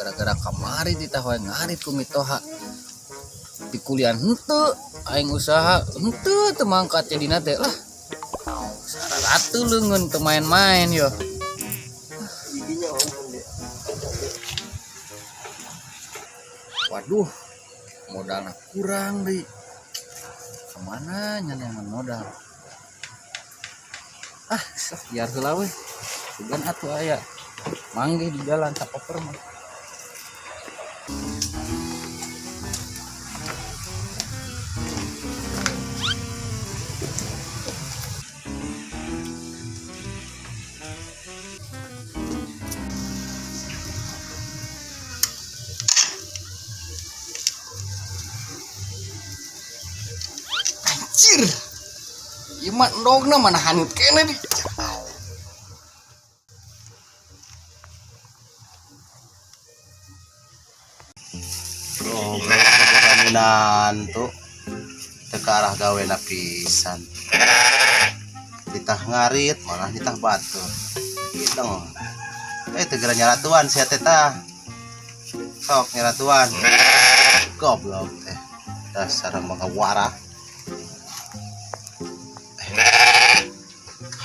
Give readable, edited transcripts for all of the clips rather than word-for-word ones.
Gara-gara kamari ditah wae ngarit ku mitoha. Di kuliah henteu, aing usaha henteu teu mangkat jadina teh lah. Sararatu leungeun teu main-main yo. Waduh, modalna kurang deui. Kemana nyanyangan modal? Ah, sok biar heula we. Sugan atuh aya. Manggih di jalan sakoper mah. Anjir. Ieu mah endogna mana hanut keneh di. Goblok boga minantu teu ka arah gawena pisan. Ditah ngarit malah ditah batur. Gideng. Teu geura nyaratuan sia teh tah. Sok nyaratuan. Goblok teh. Dasar mangga warah.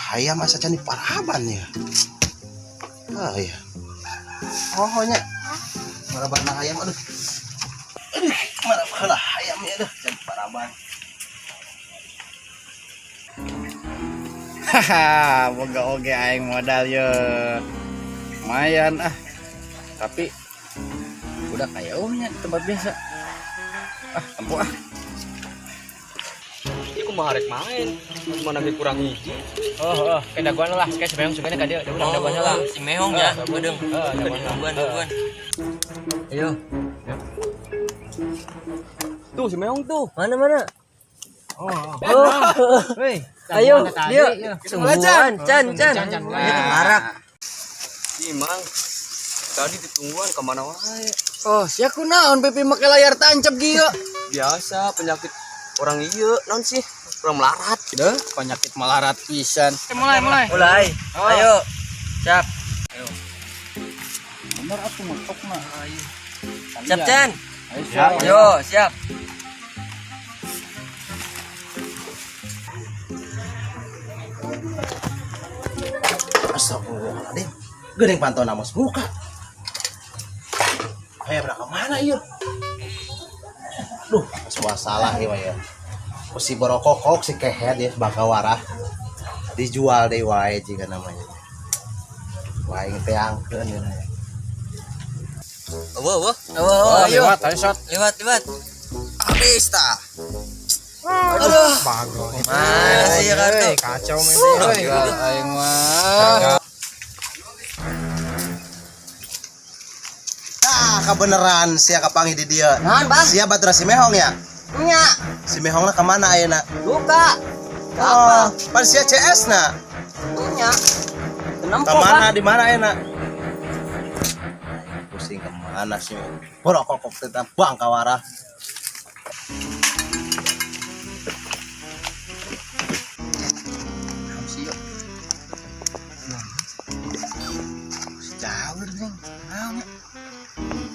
Hayam asa can diparaban ya. Ah iya. Oh nya. Maraban hayam aduh. Aduh, maraban hayam ya aduh can diparaban. Haha, boga oge aing modal ye. Lumayan ah. Tapi udah kayak nya di tempat biasa. Ah, tempo ah. Ieu kumaha rek main? Mana ge kurang hiji. Oh, kayak daguan lah, kayak semeong sebenarnya ka dieu, daguan daguan lah. Si meong ya, beudeng. Heeh, daguan. Daguan, daguan. Ayo. Tuh si meong tuh. Mana mana? Oh. Oh, Woi, ayo, dia. Sungguhan, can, can. Can, can, Itu ngarak. Ih, Mang. Tadi ditungguan ke mana wae. Oh, sia kunaon pipi make layar tancap gieu. Biasa penyakit orang ieu naon sih? Orang melarat. Deh, penyakit melarat pisan. Mulai, mulai. Mulai. Ayo. Siap. Bener atuh ngetokna. Siap, Chan. Ayo, siap. Ayo, siap. Astagfirullahaladzim. Geuning pantau namos muka. Hayam nak kemana ieu? Duh, semua salah ieu mah ya. Ku si borokokok si kehed ya bakawarah. Dijual deui wae jiga namanya. Wae teangkeun ya. Eueuh, eueuh. Eueuh, ayo. Lewat, ayo shot. Lewat, lewat. Habis tah. Aduh. Mana sih ya kartu? Kacau main. Gagal aing mah. Tah kabeneran sia kapanggih di dieu. Naon, Bang? Sia batur si Mehong ya? Nya, Si Mehongna ka mana ayeuna? buka. Oh, pan sia CS na. Nya. Tenempo, Ka mana Bang. di mana ayeuna? Pusing ke mana sih? Borokokok teh bang kawarah. Jauh nih. Naon ya?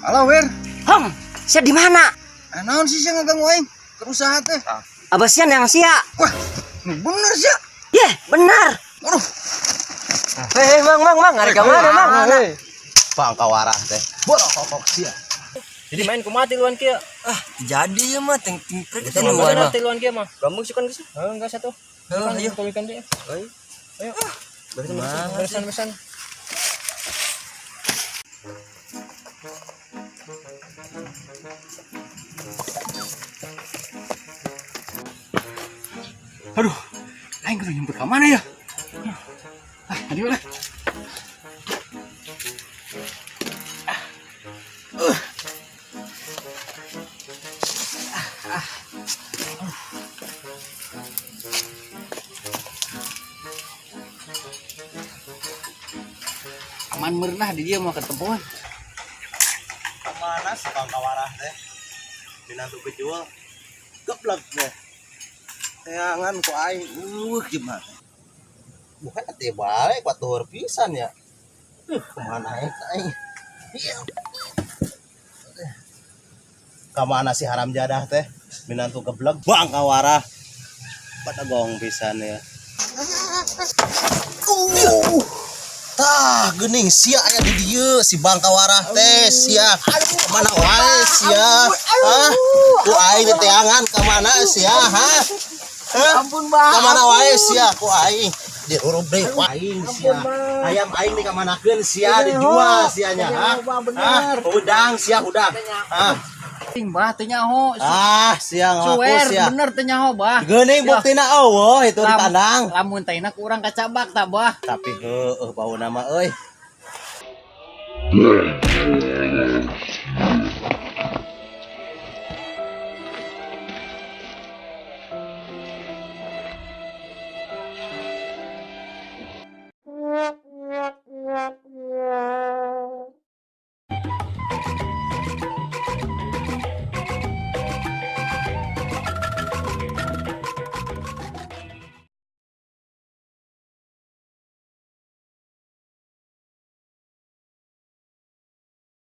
Halo, Wir. Hong, sia di mana? Ah, naon sih sia ngaganggu aing? Keur usaha teh. Abah sia yang sia. Wah, nu bener sia. Yeh, benar. Aduh, Hei, Mang, Mang, Mang, hari ke mana, Mang? Bang kawarah teh. Borokokok sia. Jadi main kumaha tiluan kieu? Ah, jadi ya mah ting ting prek tiluan mah. Tiluan kieu mah. Gambung sih kan geus. Heeh, enggak satu. Heuh, ayo. Tulikan deui. Ayo. Ayo. Barisan, barisan, barisan. Aduh, aing kudu nyumput ka mana ya? Ah, aduh lah. Aman merenah di dia mau ketempuan. Kemana si bang kawarah teh? Minantu kejual. Geblek teh. Teangan ku aing gimana? Bukan teh balik kuat luhur pisan ya. Kemana aing aing? Iya. Kamana si haram jadah teh? Minantu geblek bang kawarah. Patagong pisan ya. Tah, geuning sia aya di dieu si bang kawarah teh sia. Kamana wae sia? Hah? Ku aing diteangan ka mana sia, ha? Hah? Ampun, Bah. Kamana wae sia ku aing? Dihurup deui ku aing sia. Ayam aing dikamanakeun sia dijual sia nya, ha? Hah? Hudang sia hudang. Ah, Ting bah teu nyaho. ah sia ngaku Suwer sia. bener teu nyaho bah. Geuning buktina eueuh itu di kandang. Lamun taina ku urang kacabak tah bah. Tapi heueuh bauna mah euy.